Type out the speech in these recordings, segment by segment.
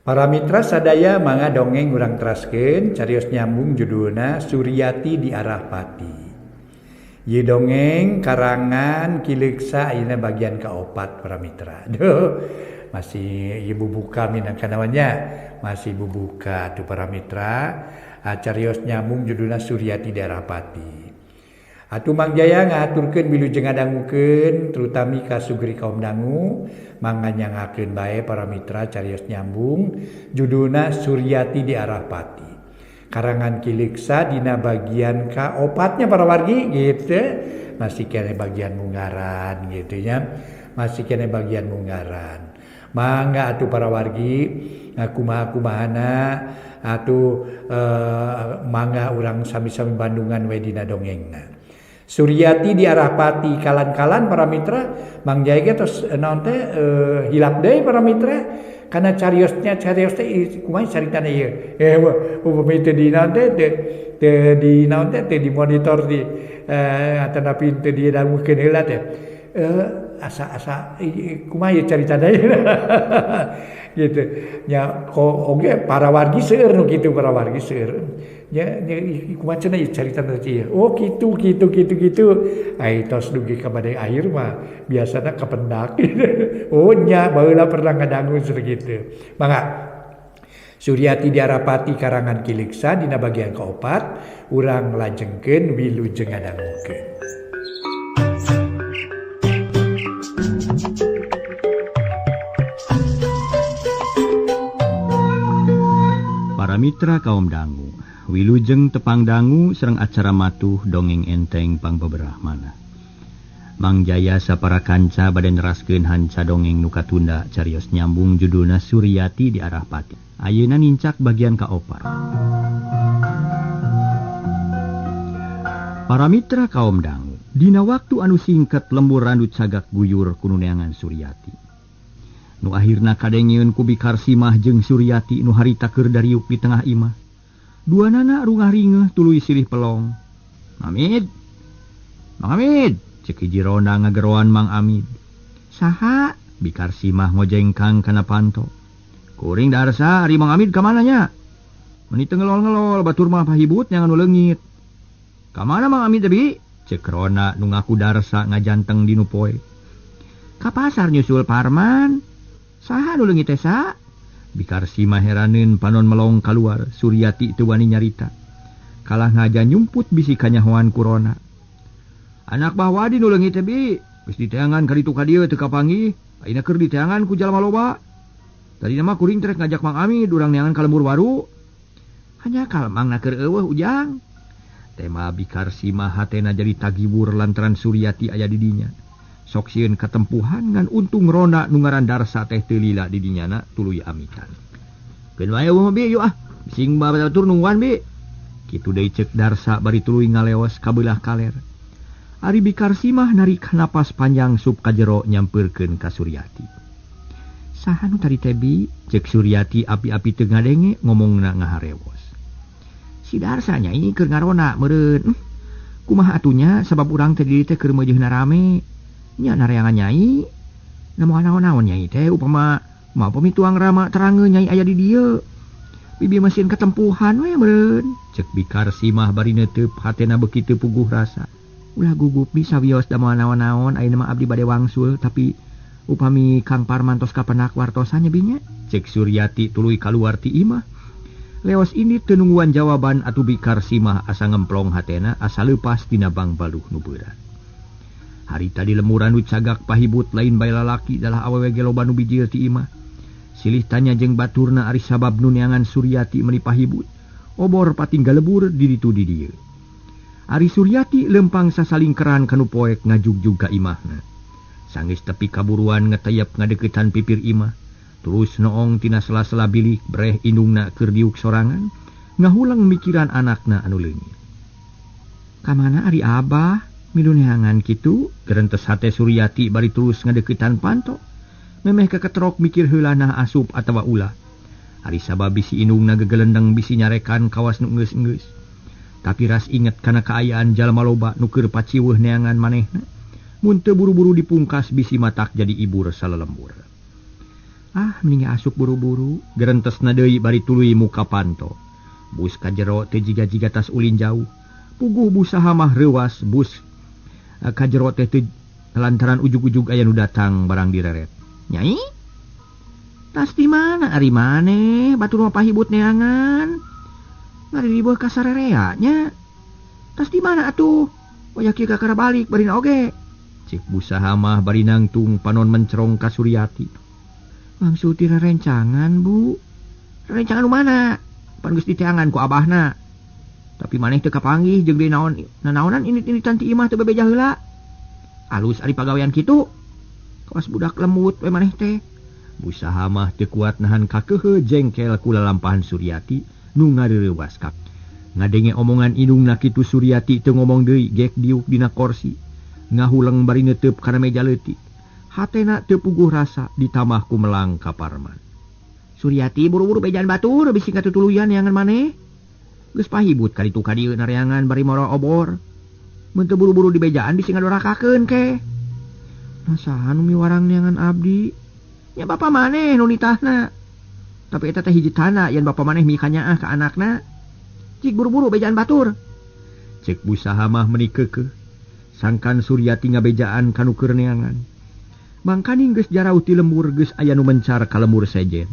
Para mitra sadaya mangga dongeng urang teraskeun carios nyambung judulna Suryati di Arah Pati. Ieu dongeng karangan Ki Leuksa ayeuna bagian kaopat para mitra. Duh, masih ieu bubuka minangka naonnya? Masih bubuka tuh para mitra. Carios nyambung judulna Suryati di Arah Pati. Atuh Mang Jaya ngahaturkeun wilujeng ngadangukeun terutami ka sugri kaum dangu mangga nyangakeun bae para mitra carios nyambung judulna Suryati di Arah Pati. Karangan Ki Leuksa dina bagian kaopatnya para wargi gitu. Masih kene bagian munggaran gitu nya. Masih kene bagian munggaran. Mangga atuh para wargi kumaha-kumahana atuh mangga urang sami-sami bandungan we dina dongengna. Suryati di Arah Pati kalan-kalan para mitra Mang Jaya ge tos naon teh hilap deui para mitra karena cariosnya carios teh kumaha caritana ieu upami teu di naon teh teu di naon teh teu di monitor di atanapi teu didangukeun heula teh asa-asa kumaha ieu caritana ieu gitu nya oge para wargi seueur nu kitu para wargi seueur nya kumaha cenah ieu caritana teh ieu oh kitu kitu kitu kitu ai tos dugi ka bade akhir mah biasana kapendak oh nya baheula pernah ngadangu cenah kitu. Mangga Suryati di Arah Pati karangan Ki Leuksa dina bagian kaopat urang lajengkeun wilujeng ngadangukeun. Para mitra kaum dangu, wilujeng tepang dangu sareng acara matuh dongeng enteng pangbeberahmana. Mang Jaya sapara kanca bade neraskeun hanca dongeng nu katunda carios nyambung judulna Suryati di Arah Pati. Ayeuna nincak bagian kaopat. Para mitra kaum dangu, dina waktu anu singkat lembur randu cagak guyur ku nu neangan Suryati. Nu akhirna kadengeun ku Bikar Simah jeung Suryati nu harita keur dariuk di tengah imah. Dua nana rungah ringeuh tuluy silih pelong. Mamid. Mang Amid, cek hiji ronda ngageroan Mang Amid. Saha? Bikar Simah ngojengkang kana panto. Kuring Darsa, ari Mang Amid ka mana nya? Meuni teu ngelol-ngelol batur mah pahibut nya nu leungit. Ka mana Mang Amid teh bi? Cek ronda nu ngaku Darsa ngajanteng di nu poe. Ka pasar nyusul Parman. Saha nu leungit teh sa? Bikar Simah heraneun panon melong kaluar, Suryati teu wani nyarita. Kalah ngaja nyumput bisi kanyahoan ku Rona. Anak Bahwadi nu leungit teh bi, geus diteangan ka ditu ka dieu teu kapanggih, ayeuna keur diteangan ku jalma loba. Tadina mah kuring trek ngajak Mang Amid urang neangan ka lembur baru. Hanya kalmangna keur eueuh ujang. Tema Bikar Simah hatena jadi tagibur lantaran Suryati aya di dinya. Sok sieun katempuhan ngan untung Rona nu ngaran Darsa teh teu lila di dinyana tuluy amitan. Keun wae eueuh bi yuk ah, sing batur nungguan bi. Kitu deui ceuk Darsa bari tuluy ngaleos ka beulah kaler. Ari Bikar Simah narik napas panjang sup ka jero nyampeurkeun ka Suryati. Saha nu tadi teh bi? Ceuk Suryati api-api teu ngadenge ngomongna ngaharewos. Si Darsa nya ieu keur ngarona meureun. Kumaha atunya sabab urang teh di dieu teh keur meujeuhna rame. Nya nareangan nyai. Namun naon-naon nyai teh upama mah upami tuang rama terangeun nyai aya di dieu. Bibi mesin ketempuhan we meureun. Ceuk Bikar Simah bari neuteup hatena beuki teu puguh rasa. Ulah gugup bisa wios da moal naon-naon ayeuna mah abdi bade wangsul tapi upami Kang Parman tos kapenak wartosan nya binya. Ceuk Suryati tuluy kaluar ti imah. Leos ini teu nungguan jawaban atuh Bikar Simah asa ngemplong hatena asa leupas dina bangbaluh nu beurat. Hari tadi lemuran nu cagak pahibut lain bae lalaki dalah awewe ge loba nu bijil ti imah. Silih tanya jeung baturna ari sabab nu neangan Suryati meuni pahibut. Obor patinggal lebur di ditu di dieu. Ari Suryati lempang sasalingkeran kanu poek ngajugjug ka imahna. Sanggeus tepi kaburuan ngetayap ngadeukeutan pipir imah. Terus noong tina sela-sela bilik breh indungna keur diuk sorangan ngahulang mikiran anakna anu leungit. Ka mana ari abah? Milu neangan kitu, gerentes hate Suryati bari terus ngadeukeutan panto. Memeh keketrok mikir heula nah asup atawa ulah. Ari sabab bisi indungna gegelendeng bisi nyarekan kawas nu geus-geus. Tapi ras inget kana kaayaan jalma loba nu keur paciweuh neangan manehna. Mun teu buru-buru dipungkas bisi matak jadi ibur salalembur. Ah mending asup buru-buru gerentesna deui bari tuluy muka panto. Bus ka jero teh jiga-jiga tas ulin jauh. Puguh busaha mah reuwas bus ka jero teh teu lantaran ujug-ujug aya nu datang barang direret. Nyai? Tas di mana ari maneh batur mah pahibut neangan. Ngaririweuh ka sarerea nya. Tas di mana atuh? Oya kieu kakara balik barina oge. Cek busaha mah bari nangtung panon mencerong ka Suryati. Wangsul ti rerencangan, Bu. Rerencangan nu mana? Pan geus diteangan ku abahna. Tapi maneh teu kapanggih jeung deui naon nanaonan init-initan ti imah teu bebeja heula. Alus ari pagawean kitu. Kawas budak lemut we maneh teh. Busaha mah teu kuat nahan kakeuheuh jengkel ku lalampahan Suryati nu ngareurewas kap. Ngadenge omongan indungna kitu Suryati teu ngomong deui gek diuk dina korsi. Ngahuleng bari neuteub kana meja leutik. Hatena teu puguh rasa ditambah ku melang ka Parman. Suryati buru-buru bejan batur bisi katutuluyan neangan maneh. Geus pahibut kaditu ka dieu nareangan bari moro obor. Mun teu buru-buru dibejaan bisi ngadorakakeun ke. Nah saha nu miwarang neangan abdi? Nya bapa maneh nu nitahna. Tapi eta teh hiji tanda yen bapa maneh mikanyaah ka anakna. Cik buru-buru bejaan batur. Cek busaha mah meuni keukeuh. Sangkan Suryati ngabejaan ka nu keur neangan. Mangkaning geus jarauh ti lembur geus aya nu mencar ka lembur sejen.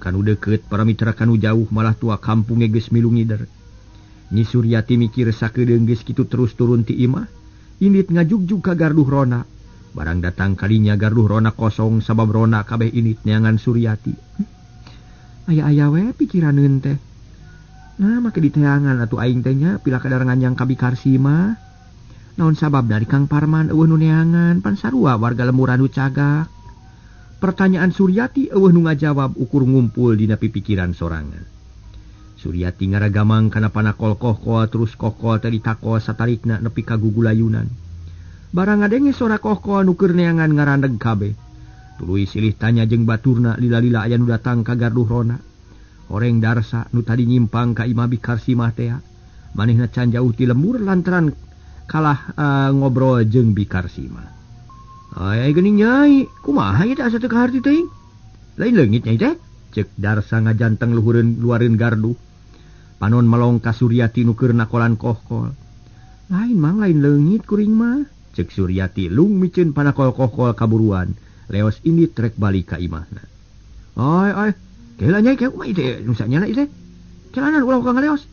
Kanu deukeut para mitra kanu jauh malah tua kampung ge geus milu ngider. Nyi Suryati mikir sakedeung geus kitu terus turun ti imah, indit ngajugjug ka garduh rona. Barang datang kalinya garduh rona kosong sabab rona kabeh indit neangan Suryati. Aya-aya we pikiraneun teh. Nah make diteangan atuh aing teh nya pila kadar nganjang ka Bikarsi mah. Naon sabab dari Kang Parman eueuh nu neangan pan sarua warga lembur anu cagak. Pertanyaan Suryati eueuh nu ngajawab ukur ngumpul dina pipikiran sorangan. Suryati ngaragamang kana panakol kohkol terus kohkol teh ditakol satarikna nepi ka gugulayunan. Barang ngadenge sora kohkol nu keur neangan ngarandeg kabeh. Tuluy silih tanya jeung baturna lila-lila aya nu datang ka garduh rona. Horeng Darsa nu tadi nyimpang ka imah Bikarsimah teh. Manehna can jauh ti lembur lantaran kalah ngobrol jeung Bikarsimah. Ay geuning nyai, kumaha ieu teh asa teu kaharti teuing? Lain leungit nyai teh? Cek Darsa ngajanteng luhureun luareun gardu. Panon melong ka Suryati nu keur nakolan kohkol. Lain mang lain leungit kuring mah. Cek Suryati lung miceun panakol kohkol kaburuan. Leos indit rek balik ka imahna. Ay ay, kela nyai ke kumaha ieu teh nu sanyana ieu teh? Kelanan ulah ka ngaleos.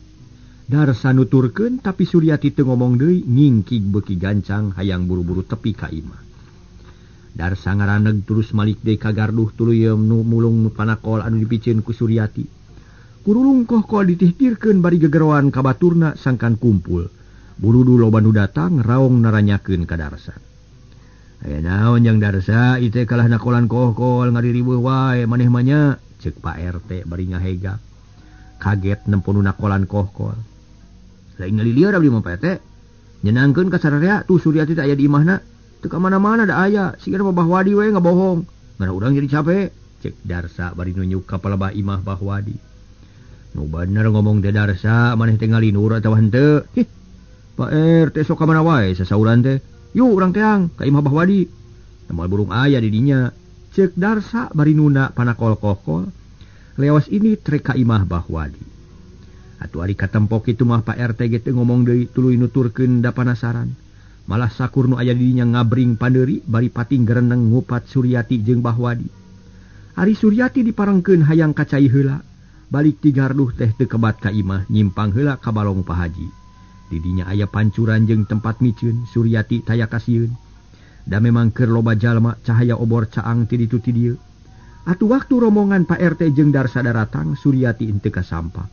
Darsa nuturkeun tapi Suryati teu ngomong deui ngingkig beuki gancang hayang buru-buru tepi ka imah. Darsa ngaraneg terus malik deui ka garduh tuluy nu mulung panakol anu dipiceun ku Suryati. Kurulung kohkol ditihtirkeun bari gegeroan ka baturna sangkan kumpul. Burudu loba nu datang raong naranyakeun ka Darsa. Aya naon jang Darsa ieu teh kalah nakolan kohkol ngaririweuh wae maneh mah nya ceuk Pak RT bari ngahegak. Kaget nempo nu nakolan kohkol. Lain ngalilieur abdi mah Pak RT. Nyenangkeun ka sararea tuh Suryati teh aya di imahna. Teu ka mana-mana da aya, sigana mah Bahwadi we ngabohong. Ngarah urang jadi capek. Cek Darsa bari nunjuk ka palebah imah Bahwadi. Nu bener ngomong teh Darsa, maneh teh ngalinur atawa henteu? Hih. Pak RT sok ka mana wae sasauran teh. Yuk urang teang ka imah Bahwadi. Moal burung aya di dinya. Cek Darsa bari nuna panakol kohkol. Lewas ini trek ka imah Bahwadi. Atuh ari katempok kitu mah Pak RT ge teu ngomong deui tuluy nuturkeun da panasaran. Malah sakur nu aya di dinya ngabring pandeuri bari pating gereneng ngupat Suryati jeung Bahwadi. Ari Suryati diparengkeun hayang ka cai heula. Balik ti garduh teh teu kebat ka imah nyimpang heula ka balong Pak Haji. Di dinya aya pancuran jeung tempat miceun Suryati taya kasieun. Da memang keur loba jalma cahaya obor caang ti ditu ti dieu. Atuh waktu rombongan Pak RT jeung Darsa daratang Suryati henteu kasampak.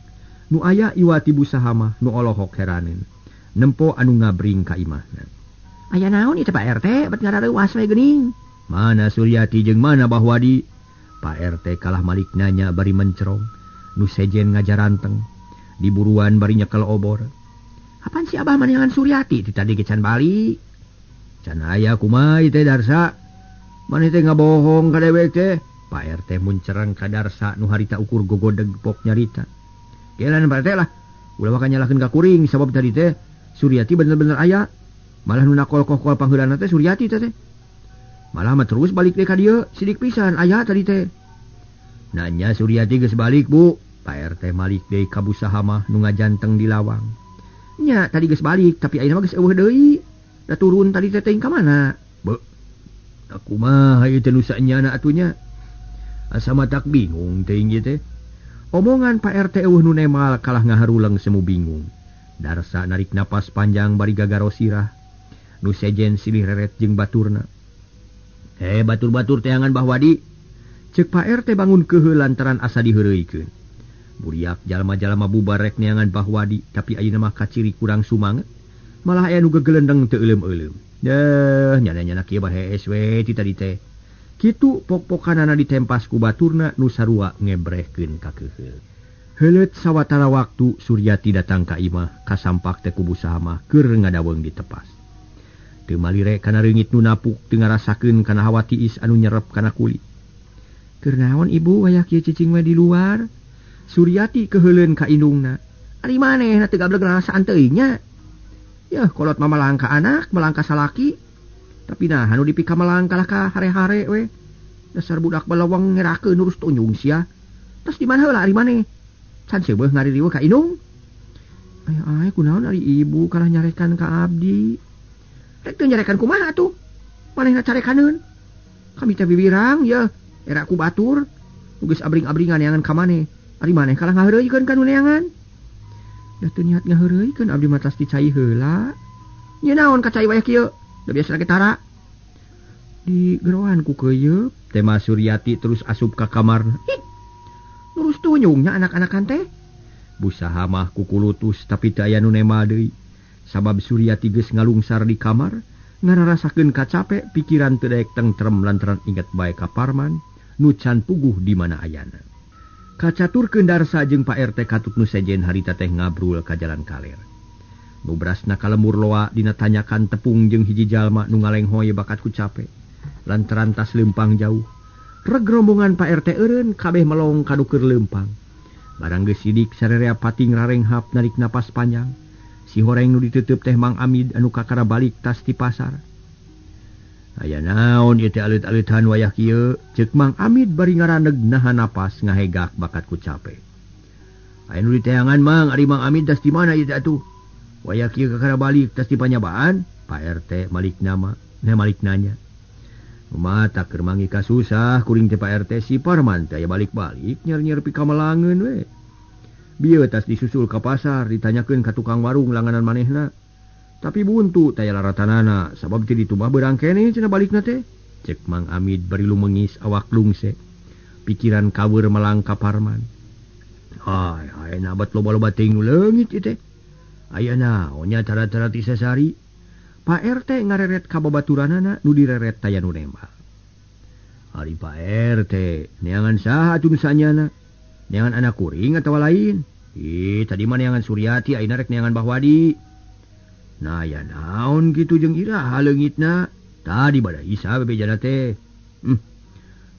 Nu aya iwati busaha mah nu olohok heraneun. Nempo anu ngabring ka imahna. Aya naon ieu teh Pak RT bet ngarareuwas we geuning. Mana Suryati jeung mana Bahwadi? Pak RT kalah malik nanya bari mencerong. Nu sejen ngajaranteng. Diburuan bari nyekel obor. Apaan si abah maneangan Suryati ti tadi ge can balik? Can aya kumaha ieu teh Darsa? Maneh teh ngabohong ka dewek teh. Pak RT muncerang ka Darsa nu harita ukur gogodeg pok nyarita. Kelan Pak RT lah. Ulah waka nyalahkeun ka kuring sabab tadi teh Suryati bener-bener aya. Malah nu nakol kohkol pangheulana teh Suryati teh. Malah mah terus balik deui ka dieu sidik pisan aya tadi teh. Nanya Suryati geus balik Bu. Pak RT malik deui ka Bu Sahamah nu ngajanteng di lawang. Nya tadi geus balik tapi ayeuna mah geus eueuh deui. Da turun tadi teh teuing ka mana? Be. Kumaha ieu teh nu sanyana atuh nya? Asa matak bingung teuing ieu teh. Omongan Pak RT eueuh nu nemal kalah ngaharuleng semu bingung. Darsa narik napas panjang bari gagaro sirah. Nu sejen silih reret jeung baturna. Batur-batur teangan Bah Wadi. Ceuk Pak RT bangun keheul lantaran asa diheureuykeun. Buriak jalma-jalma bubar rek neangan Bah Wadi, tapi ayeuna mah kaciri kurang sumanget. Malah aya nu gegelendeng teu euleum-euleum. Deuh, nyana-nyana kieu mah hees we ti tadi teh. Kitu pok-pokanana ditempas ku baturna nu sarua ngebrehkeun ka keheul. Heuleut sawatara waktu Suryati datang ka imah, kasampak teh ku Bu Sahamah keur ngadaweung ditepas. Teu malire kana reungit nu napuk teu ngarasakeun kana hawa tiis anu nyerep kana kulit. Keur naon ibu wayah kieu cicing we di luar? Suryati keheuleun ka indungna. Ari manehna teu gableg ngarasaan teuing nya. Yeuh kolot mah melangka anak, melangka salaki. Tapi nah anu dipika melangka lah ka hare-hare we. Dasar budak balawang ngerakeun nurus tunjung sia. Terus di mana heula ari maneh? Can seubeuh ngaririweuh ka indung. Aya kunaon ari ibu kalah nyarekan ka abdi. Rek teu nyarekan kumaha atuh? Manehna carekaneun. Kami teh biwirang yeuh, era ku batur. Geus abring-abringan neangan ka maneh. Ari maneh kalah ngaheureuykeun ka nu neangan. Da teu niat ngaheureuykeun abdi mah tas dicai heula. Nya naon ka cai wayah kieu? Da biasa ge tara. Di geroan ku keuyeup, tema Suryati terus asup ka kamarna. Ih. Nurus tunyungnya anak-anakan teh. Bu Sahamah kukulutus tapi teu aya nu nemal deui. Sabab Suryati geus ngalungsar di kamar, ngararasakeun kacape, pikiran teu daek tentrem lantaran inget bae ka Parman, nu can puguh di mana ayana. Kacaturkeun Darsa jeung Pak RT katut nu sejen harita teh ngabrul ka jalan kaler. Nu berasna ka lembur loa dina tanyakan tepung jeung hiji jalma nu ngalenghoy bakat ku cape. Lantaran tas leumpang jauh. Reg rombongan Pak RT eureun kabeh melong ka nu keur leumpang. Barang geus sidik sarerea pating rarenghap narik napas panjang. Si horeng nu diteuteub teh Mang Amid anu kakara balik tas ti pasar. Aya naon ieu teh alit-alitan wayah kieu? Ceuk Mang Amid bari ngaraneg nahan napas ngahegak bakat ku cape. Aya nu diteangan Mang, ari Mang Amid tas di mana ieu teh atuh? Wayah kieu kakara balik tas di panyabaan? Pak RT malik nama, nah malik nanya. Mata keur mangi kasusah kuring teh Pak RT si Parman teh aya balik-balik nyer-nyer pikamelangeun we. Bieu tas disusul ka pasar ditanyakeun ka tukang warung langganan manehna. Tapi buntu taya laratanana sabab teu ditubah beurang keneh cenah balikna teh. Cek Mang Amid bari lumengis awak lungse. Pikiran kaweur melang ka Parman. Hai, ayeuna bat loba-loba teuing nu leungit ieu teh. Aya naon nya tara-tara ti sasari. Pak RT ngareret ka babaturanana nu direret taya nu nembal. Ari Pak RT neangan saha atuh nu sanyana? Neangan anak kuring atawa lain? Ih, tadi mah neangan Suryati, ayeuna rek neangan Bah Wadi. Nah, ya naon kitu jeung iraha leungitna? Tadi bada isa bebejana teh.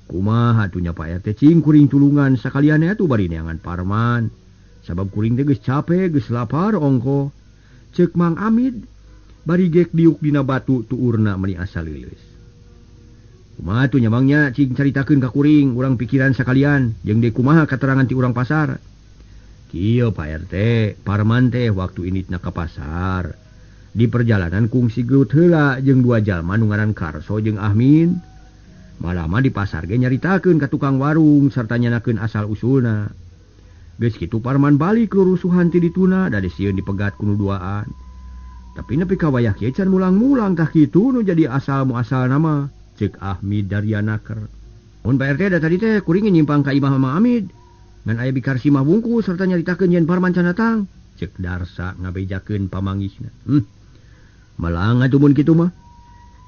Kumaha atuh nya Pak RT cing kuring tulungan sakalian atuh bari neangan Parman. Sabab kuring teh geus cape, geus lapar ongko. Ceuk Mang Amid bari gek diuk dina batu tuurna meuni asa leuleus. Kumaha tuh nyamangnya cing caritakeun ka kuring urang pikiran sakalian jeung deui kumaha katerangan ti urang pasar. Kieu Pak RT, Parman teh waktu inditna ka pasar. Di perjalanan kungsi gelut heula jeung dua jalma nu ngaran Karso jeung Ahmin. Malama di pasar ge nyaritakeun ka tukang warung sarta nyanakeun asal usulna. Geus kitu Parman balik lurusuhan ti dituna da sieun dipegat ku nu duaan. Tapi nepi ka wayah kieu can mulang-mulang tah kitu nu jadi asal muasalna mah. Cek Ahmid Daryanaker. Mun Pak RT da tadi teh kuring nyimpang ka imah Mang Amid. Ngan aya bikar simah bungkus serta nyaritakeun yen Parman can datang. Cek Darsa ngabejakeun pamanggihna. Malang atuh mun kitu mah.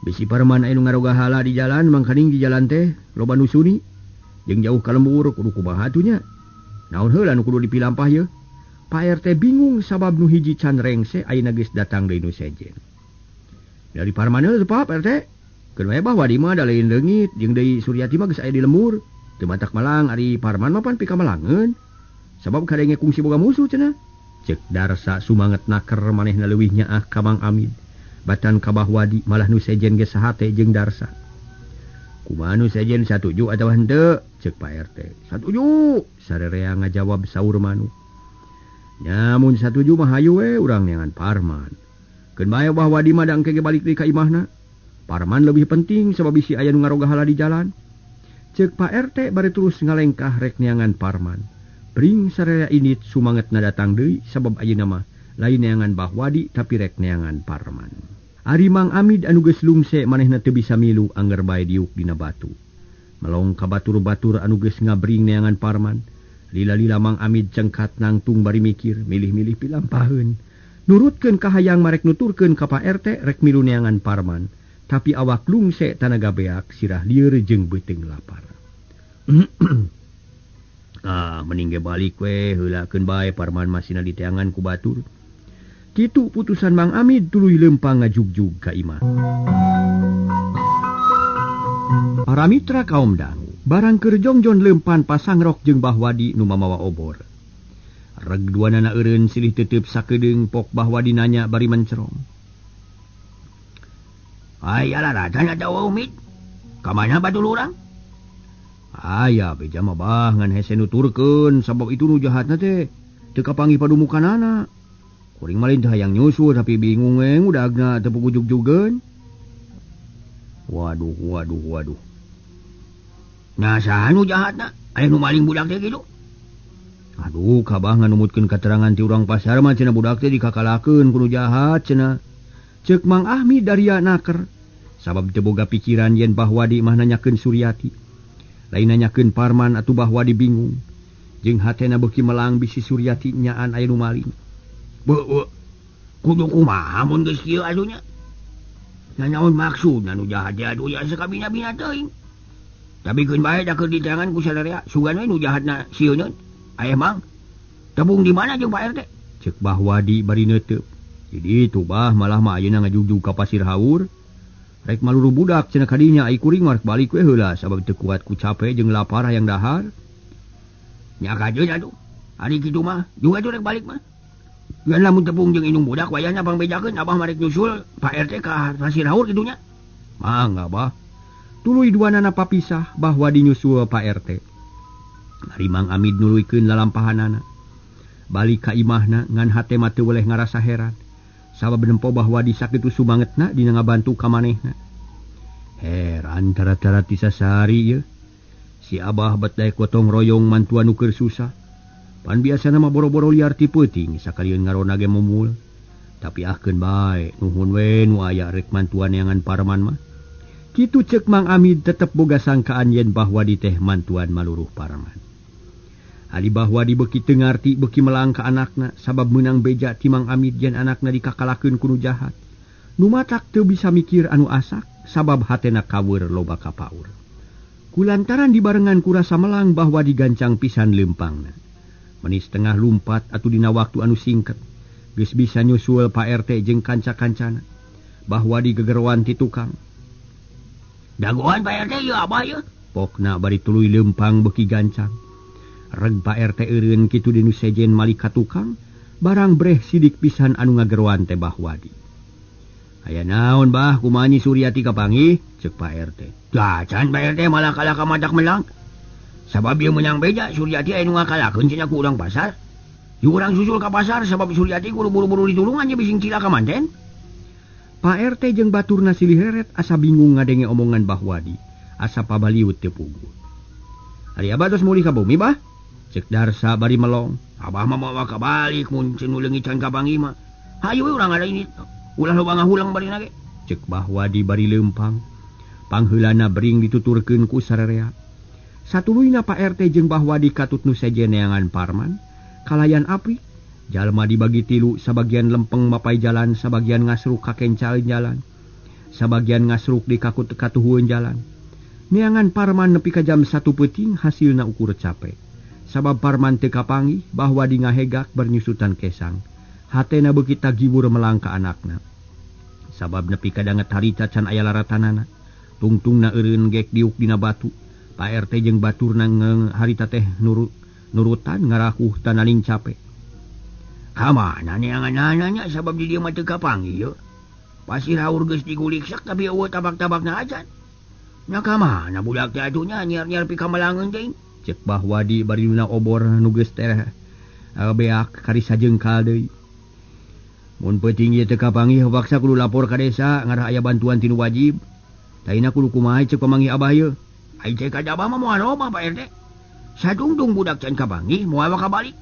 Bisi Parman aya nu ngaroga hala di jalan mangkaning di jalan teh loba nu suni. Jeung jauh ka lembur kudu kumaha atuh nya. Naon heula nu kudu dipilampah yeuh? Pak RT bingung sabab nu hiji can rengse ayeuna geus datang deui nu sejen. Dari Parman heula Pak RT. Keun we Bah Wadi mah da lain leungit jeung deui Suryati mah geus aya di lembur. Teu matak malang ari Parman mah pan pikamalangeun. Sabab kadenge kungsi boga musuh cenah. Cek Darsa sumanget naker manehna leuwih nyaah ka Mang Amid. Batan ka Bah Wadi malah nu sejen ge sahate jeung Darsa. Kumaha nu sejen satuju atawa henteu? Ceuk Pak RT. Satuju, sarerea ngajawab saur manuk. Nya mun satuju mah hayu we urang neangan Parman. Keun bae Bah Wadi mah da engke ge balik deui ka imahna. Parman lebih penting sabab bisi aya nu ngarogahala di jalan. Ceuk Pak RT bari terus ngalengkah rek neangan Parman. Bring sarerea init sumangetna datang deui sabab ayeuna mah lain neangan Bah Wadi tapi rek neangan Parman. Ari Mang Amid anu geus lungse manehna teu bisa milu angger bae diuk dina batu. Melong ka batur-batur anu geus ngabring neangan Parman. Lila-lila Mang Amid cengkat nangtung bari mikir, milih-milih pilampaheun. Nurutkeun kahayang marek nuturkeun ka Pak RT rek milu neangan Parman. Tapi awak lungse tanaga beak sirah lieur jeung beuteung lapar. Ah, mending ge balik we heulakeun bae Parman masina diteangan ku batur. Kitu putusan Mang Amid tuluy leumpang ngajugjug ka imah. Para mitra kaum dangu, barang keur jongjon leumpan pasangrok jeung Bah Wadi nu mamawa obor. Reg duanana eureun silih teteup sakedeung pok Bah Wadi nanya bari mencerong. Aya laratan atawa umit? Ka mana batur urang? Aya beja mah bah ngan hese nuturkeun sabab itu nu jahatna teh teu kapanggih padumukanana. Kuring mah lain teh hayang nyusul tapi bingung we ngudagna teu pugujug-jugeun. Waduh waduh waduh. Nah saha nu jahatna? Aya nu maling budak teh kitu? Aduh kabah nganumutkeun katerangan ti urang pasar mah cenah budak teh dikakalakeun ku nu jahat cenah. Ceuk Mang Ahmi daria naker. Sabab teu boga pikiran yen Bah Wadi mah nanyakeun Suryati. Lain nanyakeun Parman atuh Bah Wadi bingung. Jeung hatena beuki melang bisi Suryati nyaan aya nu maling. Beuh, kudu kumaha mun geus kieu atuh nya? Nanaon maksudna nu jahat teh atuh ya sakabina-bina teuing. Tapi keun bae da keur diteangan ku sadarea, sugan we nu jahatna sieun. Aya Mang, tebung di mana jeung Pak RT? Ceuk Bah Wadi bari neuteup. Jadi itu bah malah mah ayeuna ngajugjug ka Pasir Haur. Rek maluru budak cenah kadinya ai kuring mah rek balik we heula sabab teu kuat ku cape jeung lapar hayang dahar. Nya kajeun atuh. Ari kitu mah juga tuh rek balik mah. Ngan lamun tepung jeung indung budak wayahna pangbejakeun abah mah rek nyusul Pak RT ka Pasir Haur kitu nya. Mangga bah. Tuluy duanana papisah Bah Wadi nyusul Pak RT. Ari Mang Amid nuluykeun lalampahanana. Balik ka imahna ngan hate mah teu weleh ngarasa heran. Sabab nempo Bah Wadi sakitu sumangetna dina ngabantu ka manehna. Heran tara-tara ti sasari ieu. Si abah bet daek gotong royong mantuan nu keur susah. Pan biasana mah boro-boro liar ti peuting sakalieun ngarona ge mumul. Tapi ahkeun bae nuhun we nu aya rek mantuan neangan Parman mah. Kitu ceuk Mang Amid tetep boga sangkaan yen Bah Wadi teh mantuan maluruh Parman. Ali Bah Wadi beuki teu ngarti beuki melang ka anakna sabab meunang beja ti Mang Amid yen anakna dikakalakeun ku nu jahat. Nu matak teu bisa mikir anu asak sabab hatena kaweur loba kapaur. Kulantaran dibarengan ku rasa melang Bah Wadi gancang pisan leumpangna. Menis tengah lumpat atuh dina waktu anu singket geus bisa nyusul Pak RT jeung kanca-kancana. Bah Wadi gegeroan ti tukang. Dagoan Pak RT ieu abah ieu. Pokna bari tuluy leumpang beuki gancang. Reg Pak RT eureun kitu dinu sejen malik ka tukang, barang breh sidik pisan anu ngageroan teh Bah Wadi. Aya naon bah kumaha Nyi Suryati kapanggih? Ceuk Pak RT. Gacan Pak RT malah kalah ka madak melang. Sabab ieu meunang beja Suryati aya nu ngakalakeun cenah ku urang pasar. Jeung urang susul ka pasar sabab Suryati kudu buru-buru ditulungan je bising cilaka manten. Pak RT jeung baturna silih reret asa bingung ngadenge omongan Bah Wadi, asa pabaliut teu puguh. Ari abah tos mulih ka bumi bah? Ceuk Darsa bari melong. Abah mah moal kabalik mun cenah leungit can kapanggih mah. Hayu we urang ada ini. Ulah loba ngahulang bari nage. Ceuk Bah Wadi bari leumpang. Pangheulana bering dituturkeun ku sararea. Satuluyna Pak RT jeung Bah Wadi katut nu sejen neangan Parman, kalayan api. Jalma dibagi tilu, sabagian lempeng mapai jalan, sabagian ngasruk ka kencal jalan, sabagian ngasruk di kakut katuhueun jalan. Neangan Parman nepi ka jam 1 peuting hasilna ukur capek. Sabab Parman teu kapanggih, Bah Wadi ngahegak bernyusutan kesang. Hatena beuki tagiwur melang ka anakna. Sabab nepi ka danget harita can aya laratanana. Tungtungna eureun gek diuk dina batu. Pak RT jeung baturna harita teh nurutan ngarakuh tananing capek. Kamana neangan-ananya sabab di dieu mah teu kapanggih yeuh. Pasir Haur geus diguliksak tapi eueuh tabak-tabakna acan. Nya ka mana budak teh atuh nya nyiar-nyiar pikamelangeun teh? Cek Bahwadi bari nuna obor nu geus teh beak kari sajengkal deui. Mun peuting ieu teu kapanggih paksa kudu lapor ka desa ngarah aya bantuan tinu wajib. Taina kudu kumaha cek pamanggih abah ieu? Ai cek ka abah mah moal loba Pak RT. Sadungtung budak can kapanggih moal bakal balik.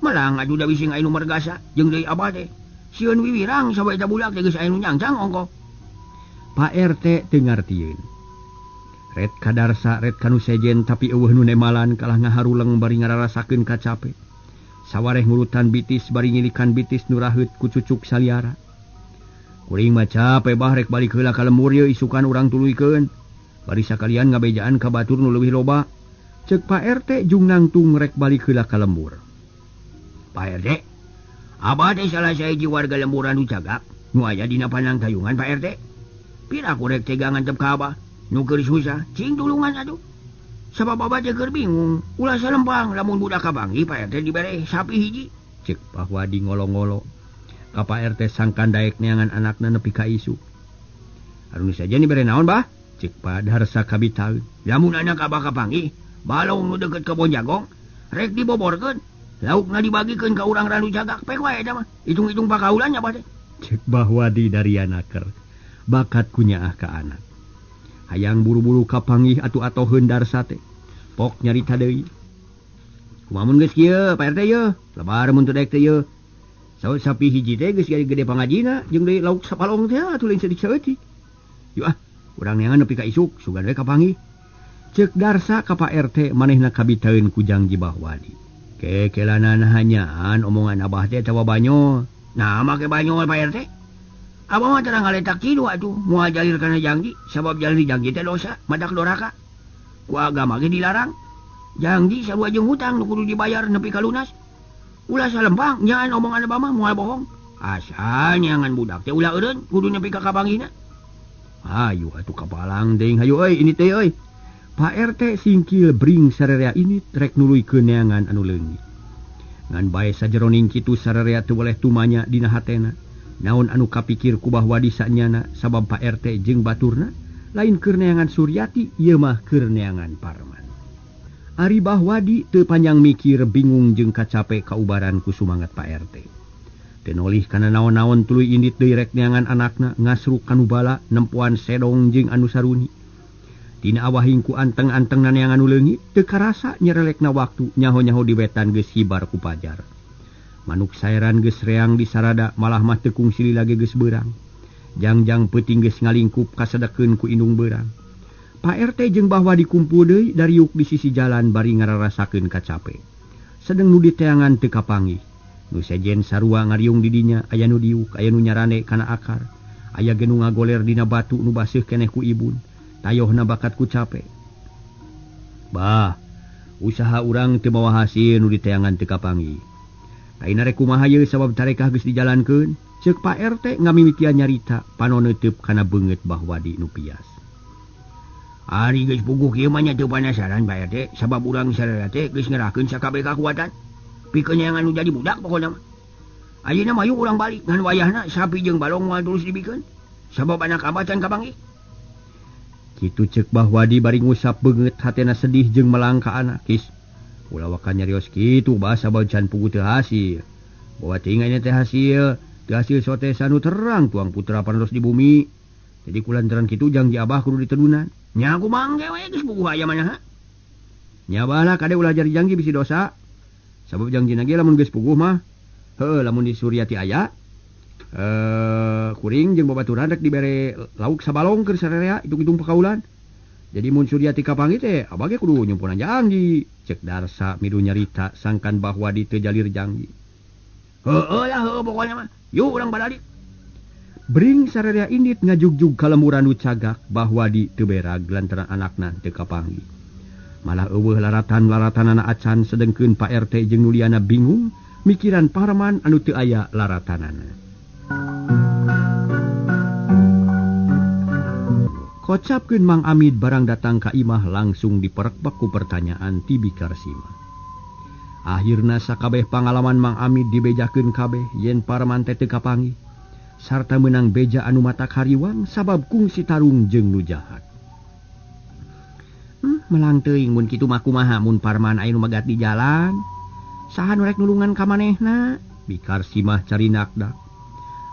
Melang atuh da bising aya nu mergasa jeung deui abah teh. Sieun wiwirang sabae eta budak teh geus aya nu nyangcang ongkoh. Pak RT teu ngartieun. Ret kadarsa ret kanu sejen tapi eueuh nu nemalan kalah ngaharuleng bari ngararasakeun kacape. Sawareh ngurutan bitis bari ngilikan bitis nu raheut ku cucuk saliara. Kuring mah cape bah rek balik heula ka lembur ieu isukan urang tuluykeun. Bari sakalian ngabejaan ka batur nu leuwih loba. Ceuk Pak RT jung nangtung rek balik heula ka lembur. Pak RT, abah teh salah sahiji warga lembur anu cagak nu aya dina panangtayungan Pak RT. Pira ku rek tega ngantep ka abah? Nu keur susah, cing tulungan atuh. Sabab abah teh keur bingung, ulah salempang lamun budak kapanggih Pak RT dibere sapi hiji. Cek Bahwadi ngolo-ngolo. Ka Pak RT sangkan daek neangan anakna nepi ka isuk. Anu saja dibere naon bah? Cek Pak Darsa kabitaeun. Lamun anak abah kapanggih, balong nu deukeut kebon jagong rek diboborkeun, laukna dibagikeun ka urang Randu Cagak pek wae eta mah. Hitung-hitung pakaulan nya bah teh. Cek Bahwadi darianaker. Bakat kunyaah ka anak. Hayang buru-buru kapanggih atuh atoheun Darsa teh. Pok nyarita deui. Kumaha mun geus kieu Pak RT yeuh? Lebar mun teu daek teh yeuh. Saut sapi hiji teh geus gede pangajina jeung deui lauk sapalong teh atuh lain saeutik-saeutik. Yuk ah, urang neangan nepi ka isuk sugan we kapanggih. Ceuk Darsa ka Pak RT manehna kabitaeun ku jangji Bahwadi. Kekelanan hanyaan omongan abah teh tawa banyol. Nah make banyol Pak RT. Abah mah terang ngaletak kitu atuh moal jalir kana jangji sabab jalir jangji teh dosa madak doraka. Ku agama ge dilarang. Jangji sarua jeung hutang nu kudu dibayar nepi ka lunas. Ulah salempang nyaan omongan abah mah moal bohong. Asal nyangan budak teh ulah eureun kudu nepi ka kapanggihna. Hayu atuh kapalang deing hayu euy ini teh euy. Pak RT singkil bring sararea ini rek nuluykeun neangan anu leungit. Ngan bae sajeroning kitu sararea teu boleh tumanya dina hatena. Naon anu kapikir ku Bahwadi sanyana sabab Pak RT jeung baturna lain keur neangan Suryati ieu mah keur neangan Parman. Ari Bahwadi teu panjang mikir bingung jeung kacape kaubaran ku sumangat Pak RT. Teu nolih kana naon-naon tuluy indit deui rek neangan anakna ngasruk kanu bala nempoan sedong jeung anu saruni. Dina awahing ku anteng-antengna neangan nu leungit teu karasa nyerelekna waktu nyaho-nyaho di wetan geus hibar ku pajar. Manuk saeran geus reang di sarada malah mah teu kungsi lagi geus beurang. Jangjang peuting geus ngalingkup kasadekeun ku indung beurang. Pak RT jeung Bahwadi kumpul deui dariuk di sisi jalan bari ngararasakeun kacape. Sedeng nu diteangan teu kapanggih. Nu sejen sarua ngariung di dinya aya nu diuk aya nu nyarane kana akar. Aya ge nu ngagoler dina batu nu baseuh keneh ku ibun. Tayohna bakat ku cape. Bah, usaha urang teu mawa hasil nu diteangan teu kapanggih. Aina rek kumaha yeuh sabab tarekah geus dijalankeun. Ceuk Pak RT ngamimitian nyarita panon neuteub kana beungeut Bahwadi nu pias. Ari geus puguh kieu mah nya teu panasaran Pak RT sabab urang sararea teh geus ngerahkeun sakabeh kakuatan. Pikeun neangan nu jadi budak pokona mah. Ayeuna mah yuk urang balik ngan wayahna sapi jeung balong moal terus dibikeun sabab anak abah can kapanggih. Kitu ceuk Bahwadi bari ngusap beungeut hatena sedih jeung melang ka anak. Kis ulah waka nyarios kitu bah sabab can puguh teu hasil. Bawa tinggalnya teh hasil, teu hasil sote sanu terang tuang putra paneros di bumi. Jadi kulantaran kitu jangji abah kudu ditedunan. Nya kumaha ge we geus puguh aya mah. Nya balah kade ulah jari jangji bisi dosa. Sabab jangjina ge lamun geus puguh mah, heuh lamun di Suryati aya kuring jeung babaturan rek dibere lauk sabalong keur sararea hitung-hitung pakaulan. Jadi mun Suryati kapanggih teh abah ge kudu nyumpunan jangji. Cek Darsa milu nyarita sangkan Bahwadi teu jalir jangji. Heueuh lah heueuh pokona mah. Yuk urang balik. Bring sararea indit ngajugjug ka lemburan nu cagak Bahwadi teu berag lantaran anakna teu kapanggih. Malah eueuh laratan-laratanana acan sedengkeun Pak RT jeung Nuliana bingung mikiran Parman anu teu aya laratanana. Kocapkeun Mang Amid barang datang ka imah langsung diperekbek ku pertanyaan ti Bikarsima. Akhirna sakabeh pangalaman Mang Amid dibejakeun kabeh yen Parman teh teu kapanggih sarta meunang beja anu mata kariwang sabab kungsi tarung jeung nu jahat. Melang teuing mun kitu mah kumaha mun Parman aya nu magat di jalan. Saha nu rek nulungan ka manehna? Bikar Simah carinakda.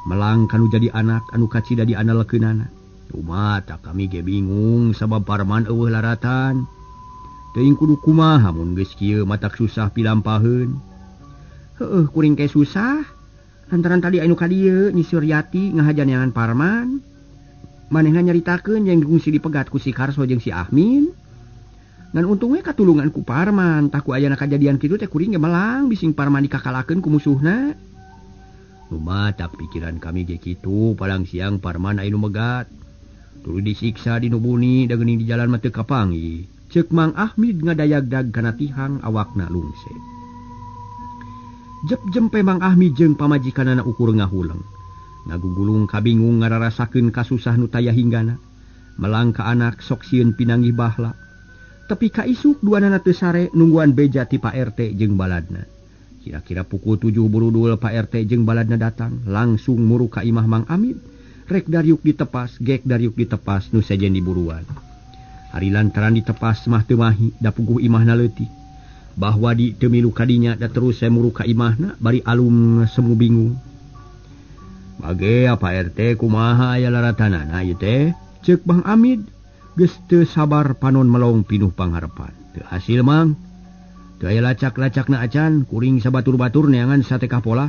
Melang kanu jadi anak anu kacida diandalkeunana. Rumata kami ge bingung sabab Parman eueuh laratan. Teuing kudu kumaha mun geus kieu matak susah pilampaheun. Heueuh kuring ke susah. Lantaran tadi anu ka dieu Nyi Suryati ngahajan neangan Parman. Manehna nyaritakeun jeung kungsi dipegat ku si Karso jeung si Ahmin. Dan untungnya katulungan ku Parman, tah ku ayana kajadian kitu teh kuring ge melang bising Parman dikakalakeun ku musuhna. Lumatak pikiran kami ge kitu, palang siang Parman aya nu megat. Tuluy disiksa di nu buni da geuning di jalan mah teu kapanggih. Ceuk Mang Ahmid ngadayagdag kana tihang awakna lungse. Jep jempe Mang Ahmid jeung pamajikanana ukur ngahuleng. Ngagugulung kabingung ngararasakeun kasusah nu taya hinggana. Melang ka anak sok sieun pinanggih bahla. Tepi ka isuk duanana teu sare nungguan beja ti Pak RT jeung baladna. Kira-kira pukul 7 burudul Pak RT jeung baladna datang, langsung muruk ka imah Mang Amid. Rek dariuk ditepas, gek dariuk ditepas nu sejen diburuan. Ari lantaran ditepas mah teu mahi, da puguh imahna leutik. Bahwa di teu milu kadinya da terus saya muruk ka imahna bari alum semu bingung. Bage Pak RT kumaha aya laratanana ieu teh? Ceuk Bang Amid geus teu sabar panon melong pinuh pangharepan. Teu hasil Mang. Teu aya lacak-lacakna acan, kuring sabatur-batur neangan satekah pola.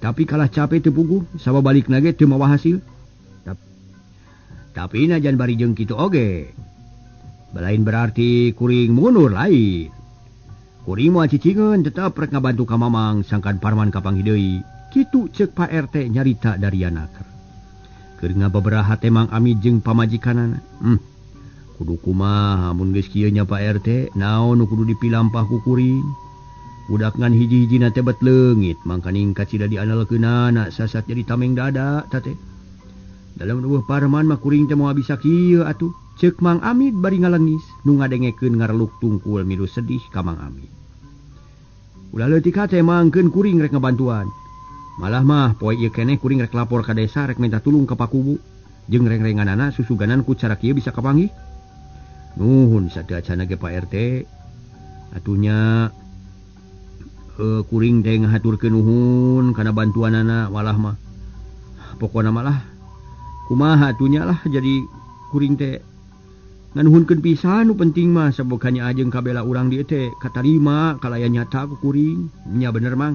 Tapi kalah capek teu puguh, sabab balikna ge teu mawa hasil. Tapi najan bari jeung kitu oge. Balain berarti kuring mundur lain. Kuring moal cicingeun tetep rek ngabantu ka Mamang sangkan Parman kapanggih deui. Kitu ceuk Pak RT nyarita dari anaker. Keur ngababaraha teh Mang Amid jeung pamajikanana. Kudu kumaha mun geus kieu nya Pak RT, naon nu kudu dipilampah ku kuring. Budak ngan hiji-hijina teh bet leungit, mangkaning kacida diandalkeunana sasat jadi tameng dada ta teh. Dalam eueuh Parman mah kuring teh moal bisa kieu atuh. Ceuk Mang Amid bari ngalengis, nu ngadengekeun ngareluk tungkul milu sedih ka Mang Amid. Ulah leutik hate mangkeun kuring rek ngabantuan. Malah mah poe ieu keneh kuring rek lapor ka desa rek minta tulung ka pakubu. Jeung reng-renganana susuganan ku cara kieu bisa kapanggih. Nuhun sateu acana ge Pak RT. Atunya kuring teh ngahaturkeun nuhun kana bantuanana walah mah. Pokona malah kumaha atunya lah jadi kuring teh nganuhunkeun pisan nu penting mah sabokanya ajeng kabela urang dieu teh katarima kalaya nyata ku kuring. Nya bener Mang.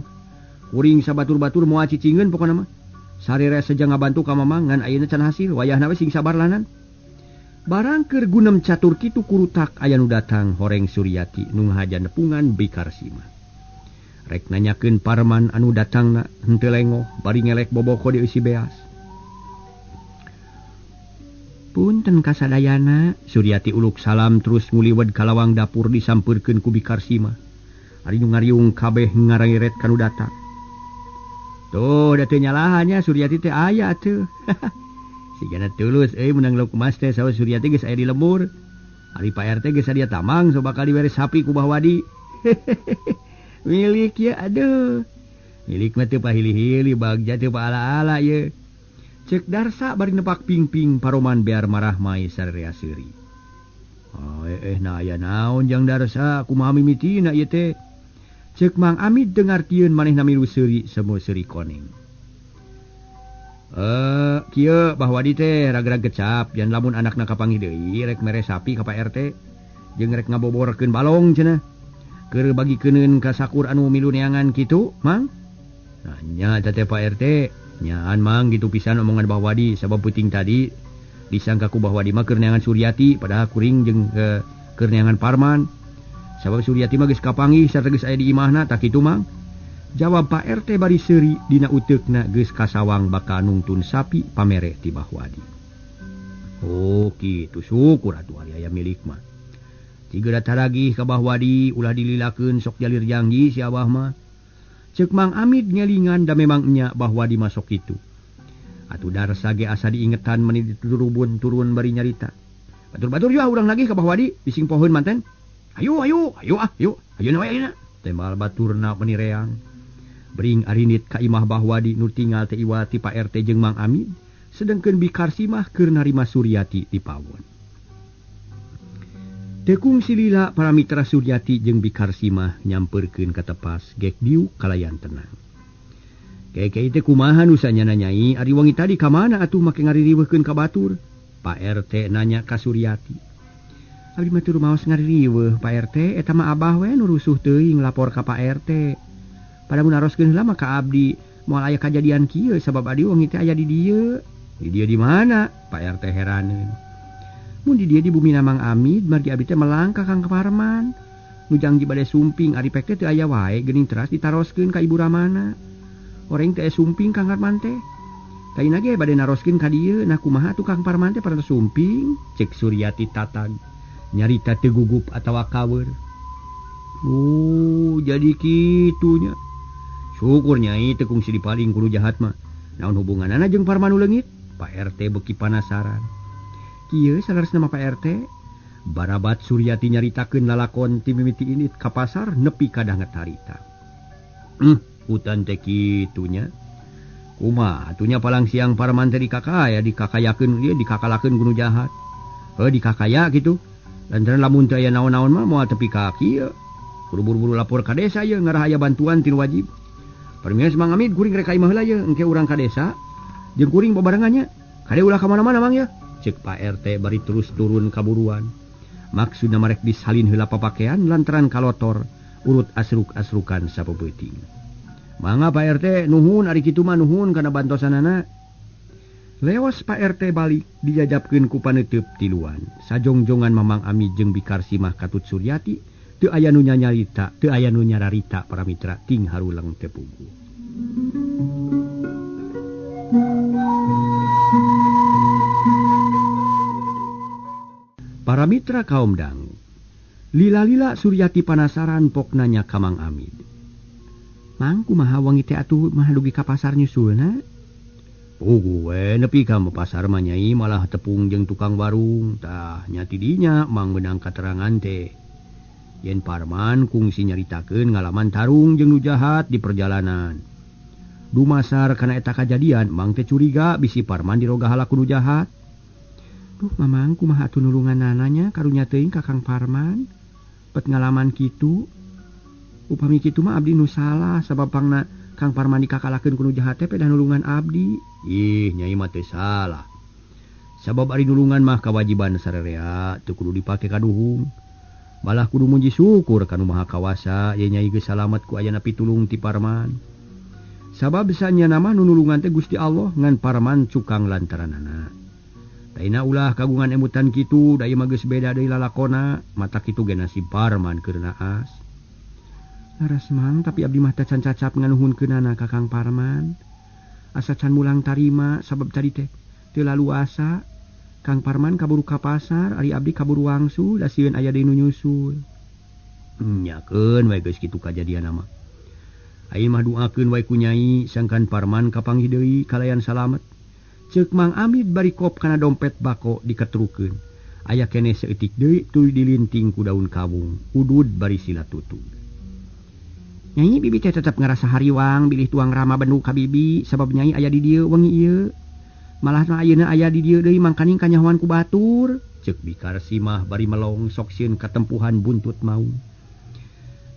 Kuring sabatur-batur moal cicingeun pokona mah. Sarere seja ngabantu ka Mamang ngan ayeuna can hasil wayahna we sing sabar lanan. Barang keur gunem catur kitu kurutak aya nu datang horeng Suryati nu ngahaja nepungan Bikar Simah. Rek nanyakeun Parman anu datangna henteu lengoh bari ngelek boboko dieusi beas. Punten kasadayana, Suryati uluk salam terus nguliwed ka lawang dapur disampeurkeun ku Bikar Simah. Ari nu ngariung kabeh ngarangiret kanu datang. Tuh, da teu nyalahannya Suryati teh aya atuh. Sigana tulus euy meunang lauk emas teh saur Suryati geus aya di lembur. Ari Pak RT geus sadia tamang so bakal dibere sapi ku Bahwadi. Milik ya aduh. Milik mah teu pahili-hili bagja teu paala-ala ye. Cek Darsa bari nepak ping-ping paroman bear marah mai sararea seuri. Oh, nah aya naon jang Darsa kumaha mimitina ieu teh? Cek Mang Amid dengartieun manehna milu seuri semu seuri koneng. Kieu Bahwadi teh ragrag gecap jan lamun anakna kapanggih deui rek mere sapi ka Pak RT jeung rek ngaboborkeun balong cenah. Keur bagikeuneun ka sakur anu milu neangan kitu, Mang. Nah nya teh Pak RT, nyaan Mang gitu pisan omongan Bahwadi sabab peuting tadi disangka ku Bahwadi mah keur neangan Suryati padahal kuring jeung keur neangan Parman. Sabab Suryati mah geus kapanggih sarta geus aya di imahna tah kitu Mang. Jawab Pak RT bari seuri dina uteukna geus kasawang bakal nungtun sapi pamere ti Bahwadi. Oh kitu syukur atuh ari aya milik mah. Ciga lagi ka Bahwadi ulah dililakeun sok jalir janggi si abah mah. Ceuk Mang Amid ngelingan da memang nya Bahwadi masuk kitu. Atuh Darsa ge asa diingetan meni diturubun turun bari nyarita. Batur-batur yeuh urang lagi ka Bahwadi bising pohoeun manten. Ayo ayo ayo ah ayo ayo na we ayeuna. Tembal baturna meni reang. Bring arinit ka imah Bahwadi nu tinggal teh iwa ti Pak RT jeung Mang Amid, sedengkeun Bikar Simah keur narima Suryati di pawon. Tekung silila para mitra Suryati jeung Bikarsimah nyamperkeun ka tepas gek diuk kalayan tenang. Keke teh kumaha nu sanyana Nyai ari wengi tadi ka mana atuh make ngaririweuhkeun ka batur? Pak RT nanya ka Suryati. Abdi mah teu rumaos ngaririweuh Pak RT, eta mah abah we nu rusuh teuing lapor ka Pak RT. Pada mun naroskeun heula mah ka abdi, moal aya kajadian kieu sabab abdi wengi teh aya di dieu. Di dieu di mana? Pak RT heraneun. Mun di dieu di bumi Mang Amid margi abdi teh melang ka Kang Parman. Nu jangji bade sumping ari pek teh teu aya wae geuning teras ditaroskeun ka Ibu Ramana. Oreng teh sumping Kang Parman teh. Kaina ge bade naroskeun ka dieu, nah kumaha atuh Kang Parman teh parantos sumping? Cek Suryati tatag. Nyarita teu gugup atawa kaweur. Oh, jadi kitunya. Syukur Nyai teu kungsi dipaling ku nu jahat mah. Naon hubunganana jeung Parman nu leungit? Pak RT beuki panasaran. Kieu saleresna mah Pak RT. Barabat Suryati nyaritakeun lalakon ti mimiti indit ka pasar nepi ka danget harita. Hutan teh kitunya. Kumaha atunya palang siang Parman teh dikakaya, dikakayakeun ieu dikakalakeun ku nu jahat. Heuh dikakaya kitu. Lantaran lamun teu aya naon-naon mah moal tepi ka kieu. Kudu buru-buru lapor ka desa ieu ngarah aya bantuan ti nu wajib. Permios Mang Amid kuring rek ka imah heula ieu engke urang ka desa jeung kuring babarengan nya. Kade ulah ka mana-mana Mang ya. Cek Pak RT bari terus turun kaburuan. Maksudna marek disalin heula papakean lantaran kalotor urut asruk-asrukan sapeuting. Mangga Pak RT nuhun ari kitu mah nuhun kana bantosanana. Leos Pak RT balik dijajabkeun ku paneuteub tiluan. Sajongjongan Mamang Ami jeung Bikarsimah katut Suryati teu aya nu nyanyarita, teu aya nu nyararita para mitra ting haruleng teu puguh. Para mitra kaum dangu. Lila-lila Suryati panasaran pok nanya ka Mang Amid. Mang kumaha wengi teh atuh mah dugi ka pasar nyusulna? Puguh we nepi ka pasar mah Nyai malah tepung jeung tukang warung. Tah nya ti dinya Mang meunang katerangan teh. Yen Parman kungsi nyaritakeun ngalaman tarung jeung nu jahat di perjalanan. Dumasar kana eta kajadian Mang teh curiga bisi Parman dirogahala ku nu jahat. Duh Mamang kumaha atuh nulunganana nya karunya teuing ka Kang Parman. Pet ngalaman kitu. Upami kitu mah abdi nu salah sabab pangna Kang Parman dikakalakeun ku nu jahat teh pedah nulungan abdi. Ih Nyai mah teu salah. Sabab ari nulungan mah kawajiban sarerea teu kudu dipake kaduhung. Malah kudu muji syukur ka nu Maha Kawasa ye Nyai geus salamet ku ayana pitulung ti Parman. Sabab sanyana mah nu nulungan teh Gusti Allah ngan Parman cukang lantaranana. Taina ulah kagungan emutan kitu da ieu mah geus beda deui lalakona, mata kitu ge nasib Parman keur naas. Laras Mang tapi abdi mah teh can cacap nganuhunkeunana ka Kang Parman. Asa can mulang tarima sabab tadi teh teu laluasa. Kang Parman kaburu ka pasar, ari abdi kaburu wangsul, da sieun aya deui nu nyusul. Nyakeun we geus kitu kajadian mah. Ayeuna mah duakeun wae ku Nyai sangkan Parman kapanggih deui kalayan salamet. Ceuk Mang Amid bari kop kana dompet bako diketrukeun. Aya keneh saeutik deui tuluy dilinting ku daun kawung, udud bari sila tutug. Nyai bibi teh tetep ngarasa hariwang bilih tuang rama bendu ka bibi sabab Nyai aya di dieu wengi ieu. Malah mah ayeuna aya di dieu deui mangkaning kanyahoan ku batur. Ceuk Bikarsimah bari melong sok sieun katempuhan buntut maung.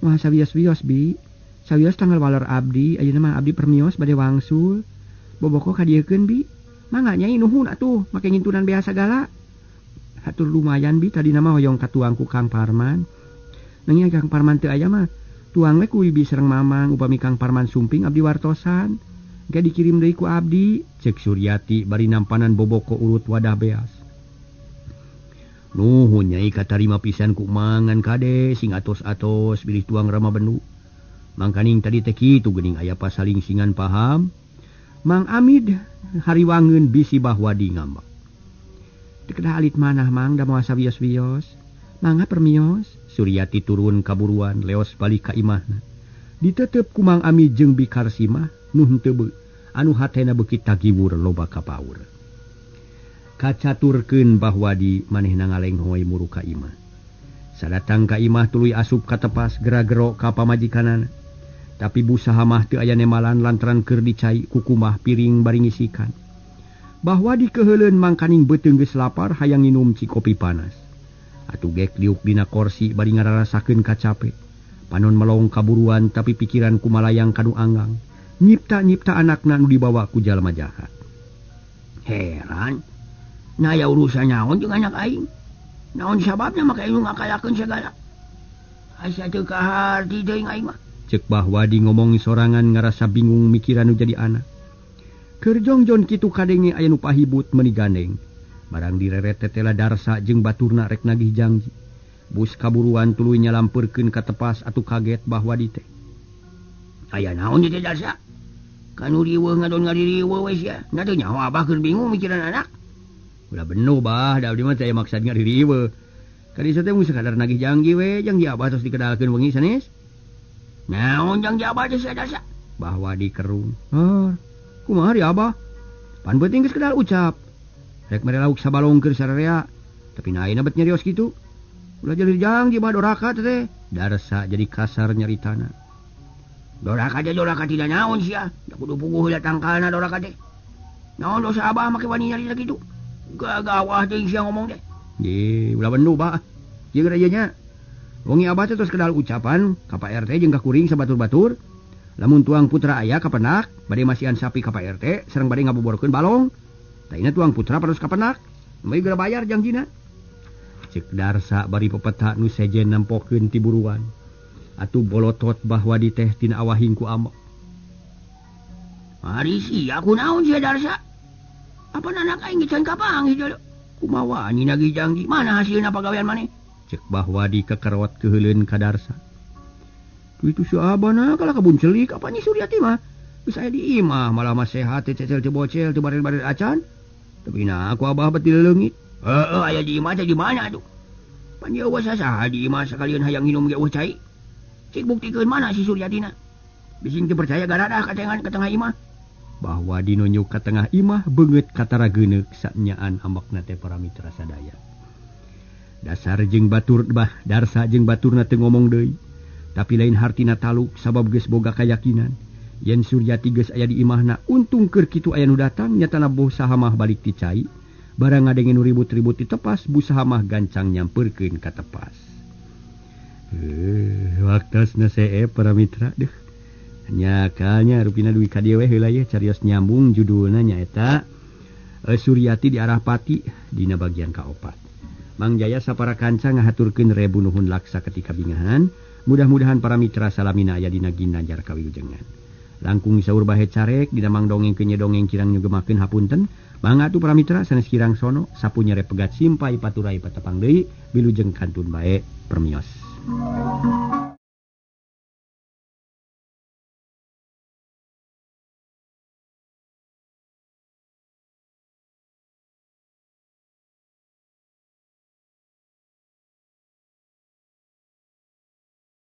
Wah sawios-wios bi, sawios tanggal waler abdi, ayeuna mah abdi permios bade wangsul. Boboko ka dieukeun bi. Mangga Nyai nuhun atuh make ngintunan bea sagala. Hatur lumayan bi tadina mah hoyong katuang ku Kang Parman. Nanging Kang Parman teu aya mah tuang we ku bibi sareng Mamang upami Kang Parman sumping abdi wartosan. Ge dikirim deui ku abdi, cek Suryati bari nampanan boboko urut wadah beas. Nuhun Nyai katarima pisan ku mangan kade sing atos-atos bilih tuang rama bendu. Mangkaning tadi teh kitu geuning aya pasaling singan paham. Mang Amid hariwangeun bisi bahwa di ngambek. Teu kedah alit manah Mang da moal sawios-wios. Mangga permios. Suryati turun kaburuan leos balik ka imahna. Ditetep ku Mang Amid jeung Bikarsimah nu henteu anu hatena beuki tagiwur loba kapaur. Kacaturkeun bahwa di manehna ngalenghoy muru ka imah. Sadatang ka imah tuluy asup ka tepas gera-gero ka pamajikanana. Tapi busaha mah teu aya nemalan lantaran keur dicai kukumah piring bari ngisikan. Bahwa dikeuheuleun mangkaning beuteung geus lapar hayang nginum ci kopi panas. Atuh gek diuk dina korsi bari ngararasakeun kacape. Panon melong kaburuan tapi pikiran kumalayang kanu anggang. Nyipta-nyipta anakna nu dibawa ku jalma jahat. Heran. Nah ya urusan naon jeung anak aing. Naon sababna make aing ngakalakeun sagala. Asa teu kaharti teuing aing mah. Ceuk Bah Wadi ngomong sorangan ngarasa bingung mikiran nu jadi anak. Keur jongjon kitu kadenge aya nu pahibut meuni gandeng. Barang direret tetela Darsa jeung baturna rek nagih janji. Bus kaburuan tuluy nyalampeurkeun ka tepas atuh kaget Bah Wadi teh. Aya naon teh Darsa? Kanu riweuh ngadon ngaririweuh we sia. Na teu nyaho abah keur bingung mikiran anak. Ulah benuh bah, da abdi mah teu aya maksad ngaririweuh. Ka dieu teh mun sakadar nagih janji we, janji abah tos dikedalkeun wengi sanes. Naon janji abah teh sia Darsa? Bah Wadi kerung. Heuh, kumaha ri abah? Pan beuting geus kedal ucap. Rek mere lauk sabalong keur sararea, tapi na ayeuna bet nyarios kitu. Ulah jadi janji bah doraka teh. Darsa jadi kasar nyaritana. Doraka teh doraka tidak naon sia. Da kudu puguh heula tangkalna doraka teh. Naon dosa abah make wani nyarita kitu? Gagawah teh sia ngomong teh. Ye, ulah bendu bah. Ieu geura ieu nya. Wengi abah teh tos kedal ucapan ka Pak RT jeung ka kuring sabatur-batur. Lamun tuang putra aya kapenak, bade masihan sapi ka Pak RT sareng bade ngaboborkeun balong. Taina tuang putra paros kapenak, moal geura bayar jangjina. Ceuk Darsa bari pepeta nu sejen nempokeun ti buruan. Atuh bolotot Bah Wadi teh tina awahing ku amok. Ari sia kunaon sia Darsa? Apa anak aing can kapanggih deuleu? Kumaha wani nagih janji? Mana hasilna pagawean maneh? Ceuk Bah Wadi kekerot keuheuleun ka Darsa. Itu si abah na kalah kabun celik apa nyi Suryati mah. Geus aya di imah malah mah sehat teh cecel teu bocel teu barir-barir acan. Tapi nah aku abah betil leungit. Heeh, aya di imah teh di mana atuh? Pan ieu saha di imah sakalian hayang nginum ge eueuh cai. Cik buktikeun mana si Suryatina? Bising teu percaya garadah ka tengah ka tengah imah. Bah Wadi nunjuk ka tengah imah beungeut katara geuneuk sanyaan ambekna teh para mitra sadaya. Dasar jeung batur bah Darsa jeung baturna teu ngomong deui. Tapi lain hartina taluk sabab geus boga kayakinan. Yen Suryati geus aya di imahna untung keur kitu aya nu datang nyatana boh sahamah balik ti cai. Barang ngadenge nu ribut-ribut di tepas bu sahamah gancang nyamperkeun ka tepas. Waktosna seep para mitra deuh. Nyakalnya rupina dugi ka dieu we heula ye carios nyambung judulna nyaeta Suryati di arah Pati dina bagian kaopat. Mang Jaya sapara kanca ngahaturkeun rebu nuhun laksa ketika bingahan. Mudah-mudahan para mitra salamina aya dina ginanjar kawilujengan. Langkung saur bahe carek dina mang dongeng kenye dongeng kirang nyugemakeun hapunten. Mangga atuh para mitra sanes kirang sono sapu nyere pegat simpai paturai patepang deui wilujeng kantun bae permios.